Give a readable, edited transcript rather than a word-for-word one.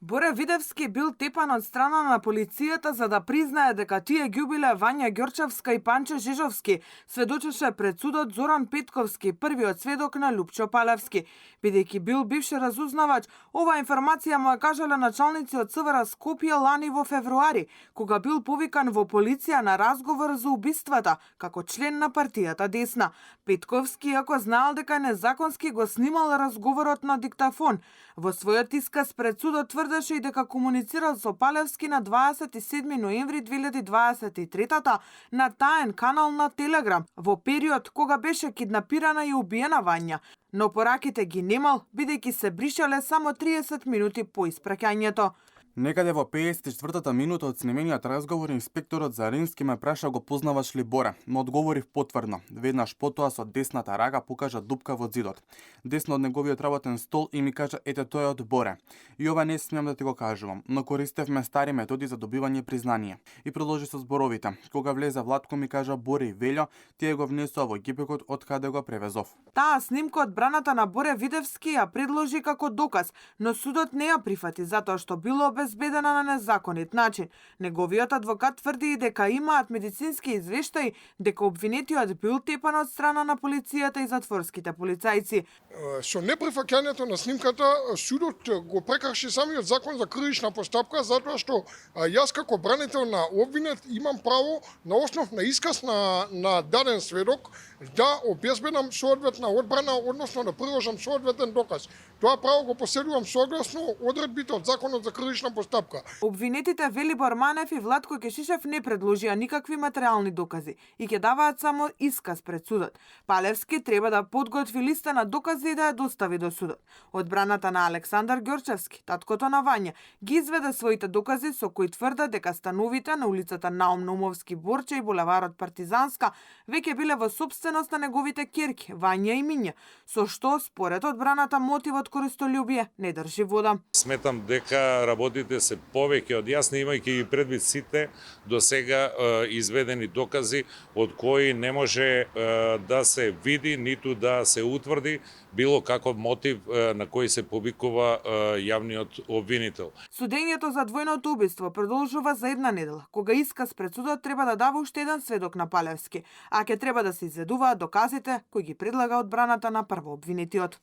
Боре Видевски бил тепан од страна на полицијата за да признае дека тие ги убиле Вања Ѓорчевска и Панче Жижовски, сведочеше пред судот Зоран Петковски, првиот сведок на Лупчо Палевски. Бидејќи бил бивши разузнавач, оваа информација му ја кажале началници од ЦВР Скопје лани во февруари, кога бил повикан во полиција на разговор за убиствата, како член на партијата Десна. Петковски, иако знаел дека незаконски, го снимал разговорот на диктафон. Во својот исказ пред судот тврдеше и дека комуницирал со Палевски на 27 ноември 2023 на таен канал на Телеграм, во период кога беше киднапирана и убиена Вања, но пораките ги немал, бидејќи се бришале само 30 минути по испраќањето. Некаде во 54-та минута од снимениот разговор инспекторот Зарински ме праша го познаваш ли Боре, но одговорив потврдно. Веднаш потоа со десната рага покажа дупка во зидот. Десно од неговиот работен стол и ми кажа ете тој е од Боре. И ова не смеам да ти го кажувам, но користевме стари методи за добивање признание. И продолжи со зборовите. Кога влезе Владко ми кажа Боре и Велјо, тие го внесоа во ГПК од каде го превезов. Таа снимка од браната на Боре Видевски ја предложи како доказ, но судот не ја прифати затоа што било обезбедена на незаконит начин. Неговиот адвокат тврди и дека имаат медицински извештаи дека обвинетиот бил тепан од страна на полицијата и затворските полицајци. Со неприфаќањето на снимката, судот го прекрши самиот закон за кривична постапка, затоа што јас како бранител на обвинет имам право на основ на исказ на даден сведок да обезбедам соодветна одбрана, односно да приложам соодветен доказ. Тоа право го поседувам согласно одредбите од законот за кривична постапка. Обвинетите Велибор Манев и Владко Кешишев не предложија никакви материјални докази и ќе даваат само исказ пред судот. Палевски треба да подготви листа на докази и да ја достави до судот. Одбраната на Александар Ѓорчевски, таткото на Вања, ги изведе своите докази со кои тврдат дека становите на улицата Наум Наумовски Борче и булеварот Партизанска веќе биле во сопственост на неговите ќерки Вања и Миња, со што според одбраната мотивот користолюбие не држи вода. Сметам дека работите се повеќе од јасни, имајќи ги предвид сите до сега изведени докази од кои не може да се види ниту да се утврди било каков мотив на кој се повикува јавниот обвинител. Судењето за двојното убиство продолжува за една недела, кога исказ пред судот треба да дава уште еден сведок на Палевски, а ќе треба да се изведуваат доказите кои ги предлага одбраната на првообвинетиот.